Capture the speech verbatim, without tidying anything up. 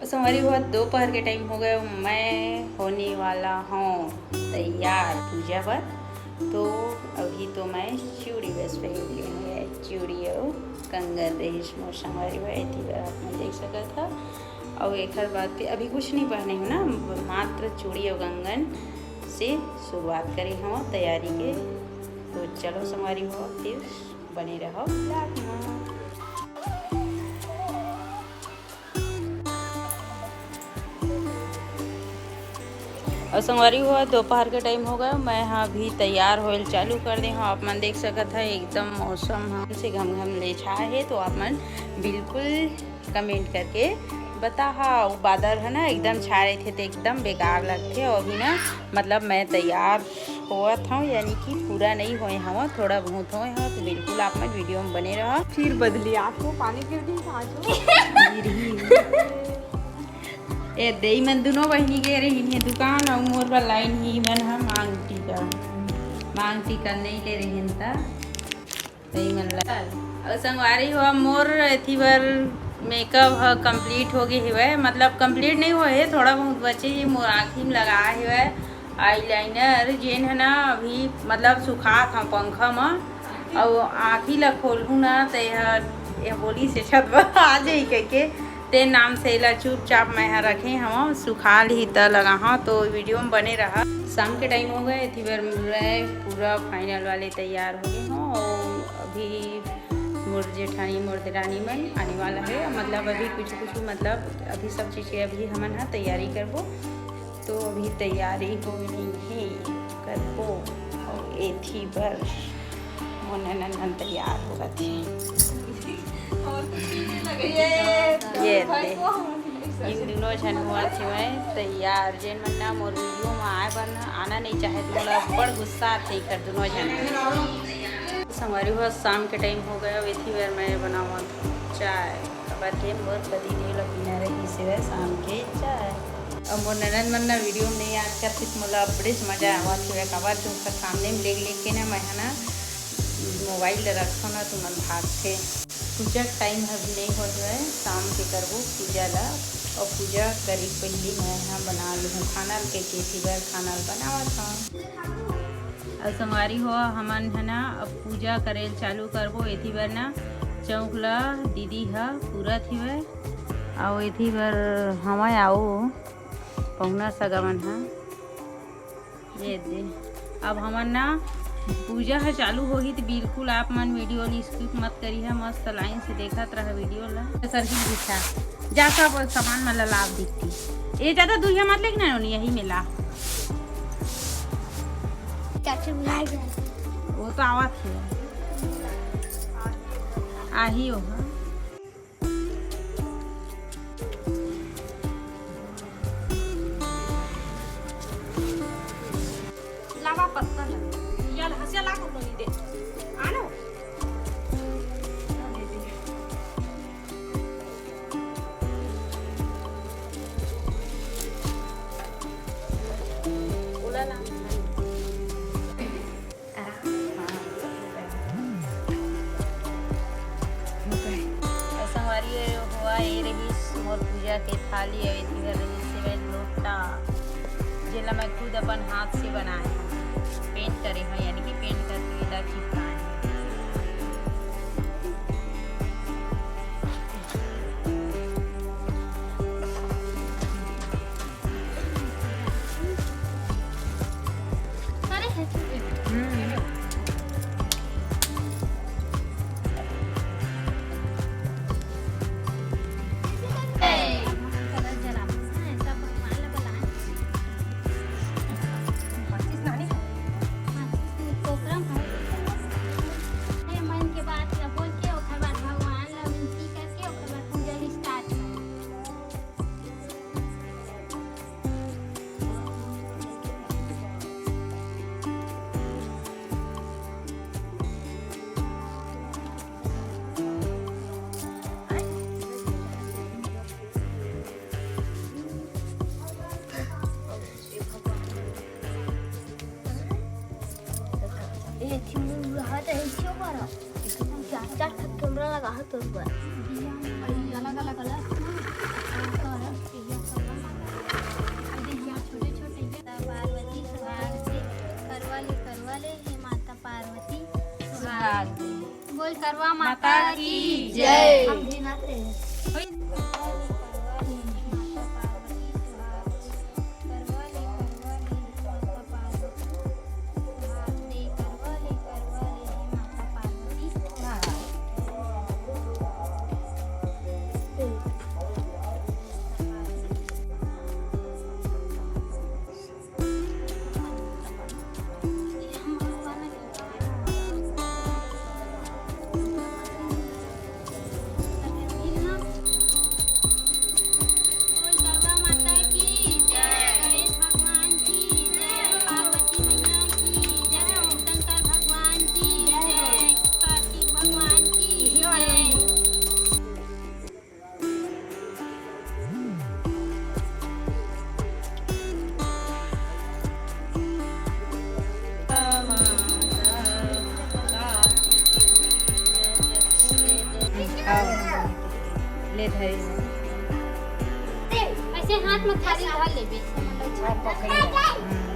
संगवारी हो, दोपहर के टाइम हो गए, मैं होने वाला हूँ तैयार पूजा बर। तो अभी तो मैं चूड़ी बस पहन ली हूँ, चूड़ी और कंगन रहिस मोर संगवारी हो, एती बर आप मन देख सकत ह। और एक बात पे अभी कुछ नहीं पहने हूँ ना, मात्र चूड़ी और कंगन से शुरुआत करे हूँ तैयारी के। तो चलो संगवारी हो, फिर बने रहो vlog में। और संगवारी हो, दोपहर के टाइम हो गए, मैं ह अभी तैयार होल चालू कर दे हूँ। आप मन देख सकत है, एकदम मौसम ह से घम घम ले छा है, तो आप मन बिल्कुल कमेंट करके बता। हाँ, वो बादल है ना, एकदम छा रहे थे, तो एकदम बेकार लगते। और अभी ना, मतलब, मैं तैयार होवत हूँ, यानी कि पूरा नहीं होए हूँ, थोड़ा बहुत होए हूँ, तो बिल्कुल आप मन वीडियो में बने रहो। फिर बदली आपको पानी गिर दी, कहाँ छो? ए, देई मन दुनों बहिनी गे रहिन हे दुकान, अउ मोर बर लाइन ही मन ह मांग टीका, मांग टीका नहीं ले रहिन त देई मन ला। अउ संगवारी हो, मोर एथी बर मेकअप ह कंप्लीट हो गे हेवय, मतलब कंप्लीट नहीं होए हे, थोड़ा बहुत बचे हे, मोर आँखी में लगा हेवय आईलाइनर, जेन ह ना अभी मतलब सुखात हव पंखा म, अउ आँखी ला खोलहूँ ना त एह, एह बोली से छत बर आ जाई कहिके, ते नाम से एला चुपचाप मैं ह रखे हव, सुखा लिही त लगाहव। तो वीडियो में बने रहा। शाम के टाइम हो गए, एथी बर मैं पूरा फाइनल वाले तैयार हो गए हव। अउ अभी मोर जेठानी, मोर देरानी मन आने वाला है, मतलब अभी कुछ कुछ, मतलब अभी सब चीज़ के अभी हमन ह तैयारी करबो। तो अभी तैयारी हो रही है, करबो। और एथी बर मोर ननद मन तैयार होवत हे। ये दे, इन दुनों झन होवत हेवय तैयार। जेन मन ना मोर वीडियो में आए बर ना, आना नहीं चाहे, तो मोला बड़ गुस्सा आथे एकर दुनों झन। संगवारी हो, शाम के टाइम हो गए, एथी बर मैं बनावत हूँ चाय। काबर के मोर पति देव ला पीना रहिस हवय शाम के चाय। अउ मोर ननद मन ना वीडियो में नहीं याद करथे, त मोला अब्बड़ेच मजा आवत हवय। काबर के ओकर सामने में लेग लेग के ना मैं ह ना मोबाइल ला रखथव ना, तुमन भागथे। पूजा के टाइम ह अभी नहीं होत हवय, शाम के करबो पूजा ला। अउ पूजा करे के पहिली मैं ह बना लूहूँ खाना ल, कहिके एथी बर खाना ल बनावत हव। अउ संगवारी हो, हमन ह ना अब पूजा करे ल चालू करबो। एथी बर ना चौक ला दीदी ह पूरत हवय, अउ एथी बर हवय अउ पहुना सगा मन ह। ये दे, अब हमन ना पूजा ह चालू होही, त बिल्कुल आप मन वीडियो ल skip मत करिहा, मस्त लाइन से देखत रहा वीडियो ला। सर ही दिखा जा, सब सामान मन ला लाव दिखती। ये ज्यादा दूरिया मत लेके ना, यही में ला। चाची बुलाए गए। वो तो आवत है। आही हो, हाँ। लावा पत्ता ना। या हसिया ला को नहीं दे। आनो। संगवारी हो, ये रहिस मोर पूजा के थाली, अउ एती बर रहिस हवय लोटा, जेला मैं खुद अपन हाथ से बनाए हव, पेंट करे हव, यानी कि पेंट करके एला चिपकाए हव। ए, थिम्बू रहा त ए, क्यों करा? चार, चार ठक कैमरा लगा है तोर ऊपर। अलग-अलग कलर। करवा माता की जय। ले धरे। ऐसे हाथ में थाली धर लेबे। हाथ पकड़ ले। हम्म।